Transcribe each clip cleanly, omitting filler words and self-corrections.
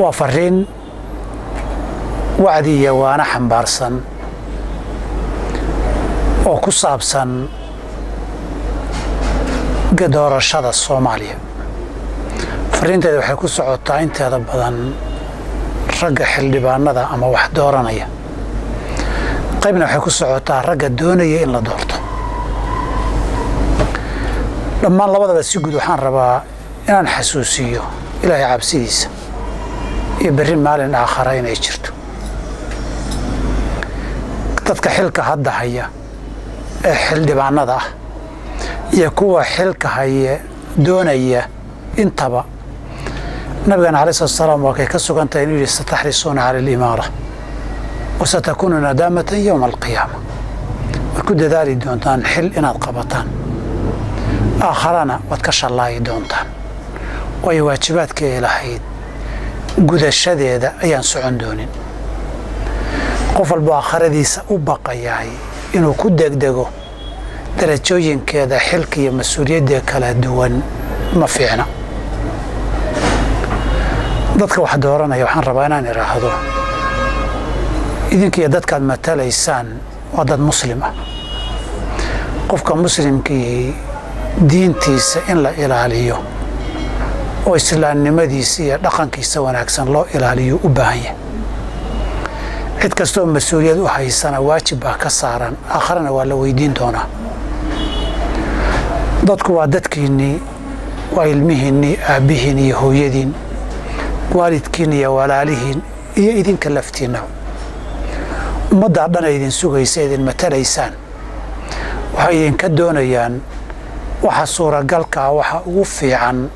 Waa fariin wacdi iyo waana xambaarsan oo ku saabsan doorashada Soomaaliya. Fariinteeda waxay ku socotaa inteeda badan ragga xildhibaanada ama wax dooranaya, qaybna waxay ku socotaa ragga doonaya in la doorto. Dhammaan labadaba si guud waxaan rabaa inaan xasuusiyo Ilaahay cabsidiisa iyo berri maalin aakhara inay jirto. Dadka xilka hadda haya ee xildhibaanada ah iyo kuwa xilka haye doonaya intaba, Nabigana عليه الصلاة والسلام waa kay ka sugan tahay inuu yihi: ستحرصون على الإمارة وستكون ندامة يوم القيامة. Waad ku dadaali doontaan xil inaad qabataan, aakharana waad ka shallaayi doontaan, waayo waajibaadka ay lahayd gudashadeeda ayaan socon doonin. Qof walbo aakharadiisa u baqayahay inuu ku degdego darajooyinkeeda xilka iyo mas-uuliyadda kala duwan ma fiicna. Dadka wax dooranaya waxaan rabaa inaan idhaahdo: idinkiiyo dadkaad matalaysaan waa dad Muslim ah. Qofka muslimkii diintiisa in la ilaaliyo oo islaamnimadiisa iyo dhaqankiisa wanaagsan loo ilaaliyo u baahan yahay. Cid kastoo mas-uuliyad u haysana waajib baa ka saaran, aakharana waa la weydiin doonaa. Dadku waa dadkiinnii, waa ilmihiinnii, aabbihiin iyo hooyadiin, waalidkiin iyo walaalihiin iyo idinka laftiinna. Ummaddaa dhan ay idin sugaysa, idin matalaysaan, waxay idinka doonayaan waxa suuragalka ah, waxa ugu fiican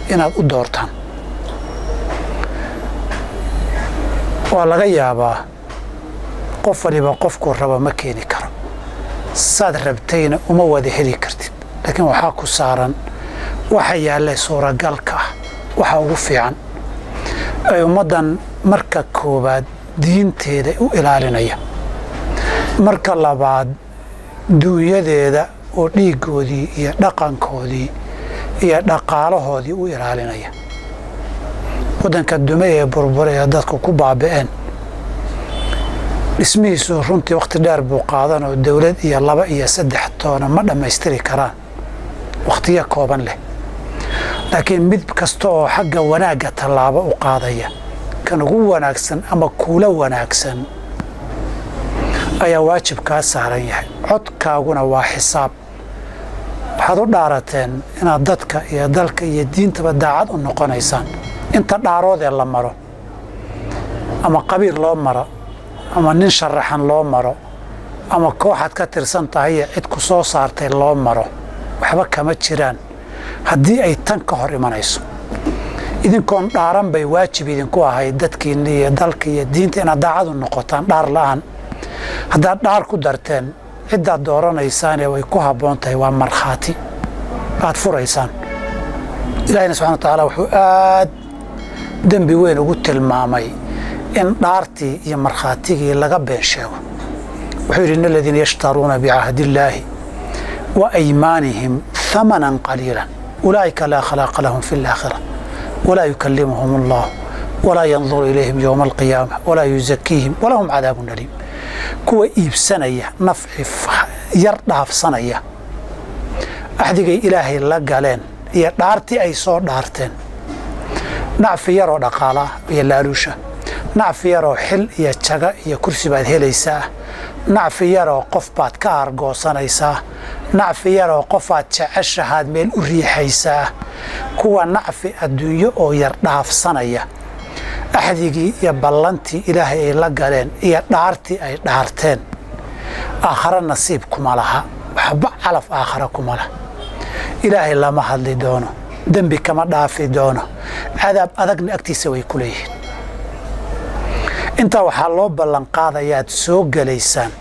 inaad u doortaan. Waa laga yaabaa qof waliba qofkuu rabo ma keeni karo, saad rabtayna uma wada heli kartid, laakiin waxaa ku saaran waxa yaalla suuragalka ah waxa ugu fiican ay ummaddan marka koowaad diinteeda u ilaalinaya, marka labaad duunyadeeda oo dhiiggoodii iyo dhaqankoodii iyo dhaqaalahoodii u ilaalinaya. Waddanka dume ee burbura ee dadku ku baaba'een, dhismihiisu runtii wakhti dheer buu qaadan oo dowlad iyo laba iyo saddex toona ma dhammaystiri karaan wakhtiyo kooban leh, laakiin mid kasta oo xagga wanaagga tallaabo u qaadaya, kan ugu wanaagsan ama kuula wanaagsan ayaa waajib kaa saaran yahay. Codkaaguna waa xisaab. Waxaad u dhaarateen inaad dadka iyo dalka iyo diintaba daacad u noqonaysaan. Inta dhaarood ee la maro, ama qabiil loo maro, ama nin sharaxan loo maro, ama kooxaad ka tirsan tahay iyo cid ku soo saartay loo maro, waxba kama jiraan haddii ay tan ka hor imanayso. Idinkoon dhaaran bay waajib idinku ahayd dadkiinna iyo dalka iyo diinta inaad daacad u noqotaan dhaar la'aan. Haddaad dhaar ku darteen, ciddaad dooranaysaane way ku habboon tahay, waa markhaati aad furaysaan. Ilahina سبحانه وتعالى wuxuu aad dembi weyn ugu tilmaamay in dhaartii iyo markhaatigii laga been sheego. Wuxuu yidhi: إن الذين يشترون بعهد الله وأيمانهم ثمنا قليلا أولئك لا خلاق لهم في الآخرة ولا يكلمهم الله ولا ينظر إليهم يوم القيامة ولا يزكيهم ولهم عذاب أليم. Kuwa iibsanaya, nafci yar dhaafsanaya axdigay Ilaahay la galeen iyo dhaartii ay soo dhaarteen, nacfi yaroo dhaqaala ah iyo laaluusha, nacfi yaroo xil iyo jaga iyo kursi baad helaysaa, nacfi yaroo qof baad ka aargoosanaysaa, nacfi yaroo qofaad jeceshahaad meel u riixaysaa, kuwa nacfi adduunyo oo yar dhaafsanaya axdigii iyo ballantii Ilaahay ay la galeen iyo dhaartii ay dhaarteen, aakhare nasiib kuma laha, waxba calaf aakhare kuma laha. Ilaahay lama hadli doono, dembi kama dhaafi doono, cadaab adagna agtiisa way ku leeyihiin. Intaa waxaa loo ballan qaadayaad soo gelaysaan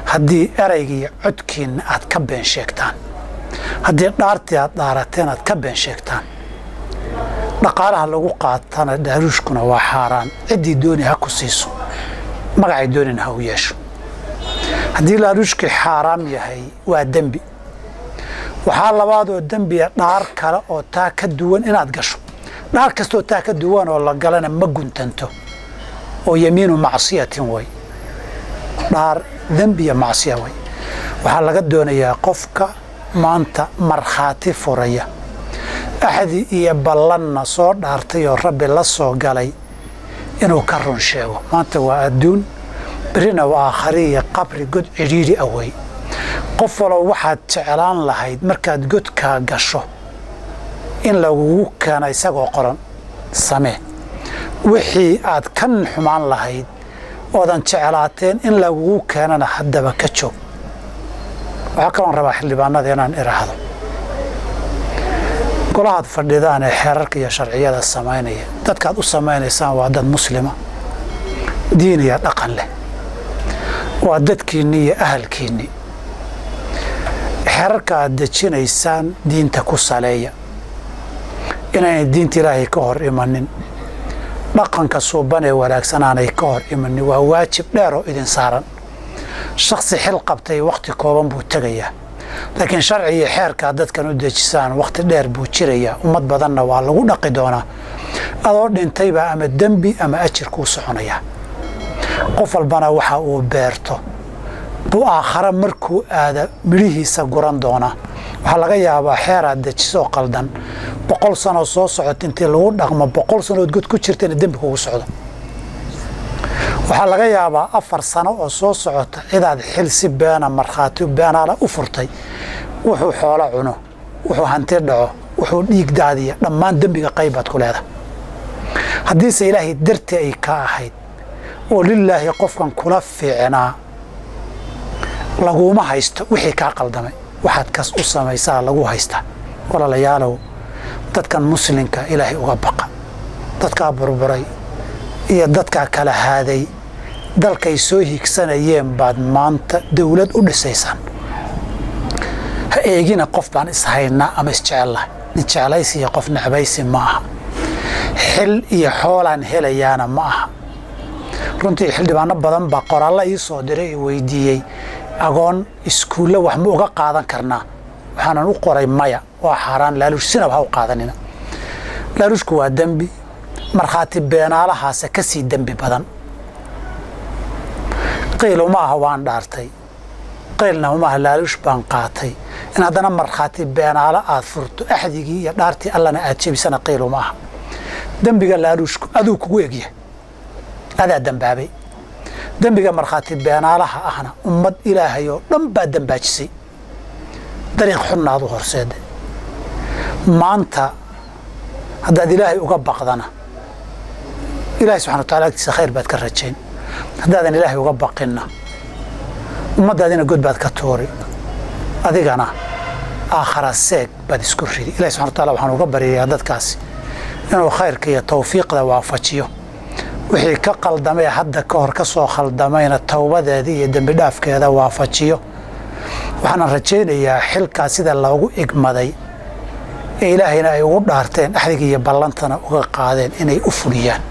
haddii eraygii codkiinna aad ka been sheegtaan, haddii dhaartii aad dhaarateen aad ka been sheegtaan. Dhaqaalaha lagu qaatana dhaaruushkuna waa xaaraan. Ciddii dooni ha ku siiso, magacay doonina ha u yeesho. Haddii laaruushkii xaaraam yahay, waa dembi. Waxaa labaadoo dembiya dhaar kale oo taa ka duwan inaad gasho. Dhaar kastoo taa ka duwan oo la galana ma guntanto, oo yamiinu macsiyatin way, dhaar dembi iyo macsiya way. Waxaa laga doonayaa qofka maanta markhaati furaya, axdi iyo ballanna soo dhaartay oo Rabbi la soo galay, inuu ka run sheego. Maanta waa adduun, berrina waa aakhari iyo qabri, god cidhiidhi ah wey. Qof walow waxaad jeclaan lahayd markaad godkaa gasho in lagugu keeno isagoo qoran, samee. Wixii aad ka xumaan lahayd oodan jeclaateen in lagugu keenana, haddaba ka joog. Waxaa kaloon rabaa xildhibaanada inaan iraahdo: golahaad fadhidaan ee xeerarka iyo sharciyada samaynaya, dadkaad u samaynaysaan waa dad muslima, diin iyo dhaqan leh, waa dadkiinni iyo ahalkiinni. Xeerarka aad dejinaysaan diinta ku saleeya, inaynay diinta Ilaahay ka hor imanin, dhaqanka suuban ee wanaagsan aanay ka hor imanin, waa waajib dheer oo idin saaran. Shaksi xil qabtay wakhti kooban buu tegayaa, laakiin sharci iyo xeerkaa dadkan u dejisaan wakhti dheer buu jirayaa, ummad badanna waa lagu dhaqi doonaa. Adoo dhintaybaa ama dembi ama ajir kuu soconayaa. Qof walbana waxa uu beerto buu aakhare markuu aada midhihiisa guran doonaa. Waxaa laga yaabaa xeeraad dejisoo qaldan 100 sanoo soo socota intii lagu dhaqmo, 100 sanood god ku jirta ina dembi kugu socdo. Waxaa laga yaabaa 4 sano oo soo socota cidaad xil si beena, markhaati beenaala u furtay, wuxuu xoolo cuno, wuxuu hanti dhaco, wuxuu dhiig daadiya, dhammaan dembiga qayb baad ku leedahay. Haddiise Ilaahay dartii ay ka ahayd oo lilaahi qofkan kula fiicnaa, laguma haysto wixii kaa qaldamay. Waxaad kas u samaysaa lagu haystaa. Walaalayaalow, dadkan muslimka Ilaahay uga baqa. Dadkaa burburay iyo dadkaa kala haaday, dalkay soo higsanayeen baad maanta dawlad u dhisaysaan. Ha eegina qof baan ishaynaa ama isjecellahay. Nin jeclaysi iyo qof necbaysi ma aha. Xil iyo xoolaan helayaana ma aha. Runtii xildhibaano badan baa qoraallo ii soo diray i weydiiyey: agoon iskuulle wax ma uga qaadan karnaa? Waxaanan u qoray maya, waa xaaraan. Laaluush sinaba ha u qaadanina. Laaluushku waa dembi, markhaati beenaalahaase ka sii dembi badan. Qiil uma aha waan dhaartay, qiilna uma aha laaluush baan qaatay. In haddana markhaati beenaalo aad furto, axdigii iyo dhaartii Allana aad jebisana, qiil uma aha. Dembiga laaluushku aduu kugu egyahay, adaa dembaabay. Dembiga markhaati beenaalaha ahna ummad Ilaahay oo dhan baa dembaajisay, dariiq xunna aad u horseeday. Maanta haddaad Ilaahay uga baqdana, Ilahay subxana wa tacala agtiisa khayr baad ka rajayn. Haddaadan Ilaahay uga baqinna, ummaddaadina god baad ka tuuri, adigana aakhara seeg baad isku ridi. Ilahi subxana wa tacala waxaan uga baryayaa dadkaasi inuu khayrka iyo tawfiiqda waafajiyo, wixii ka qaldamay hadda ka hor ka soo khaldamayna towbadeeda iyo dembi dhaafkeeda waafajiyo. Waxaana rajaynayaa xilkaa sida loogu igmaday ee Ilaahayna ay ugu dhaarteen, axdiga iyo ballantana uga qaadeen, inay u fuliyaan.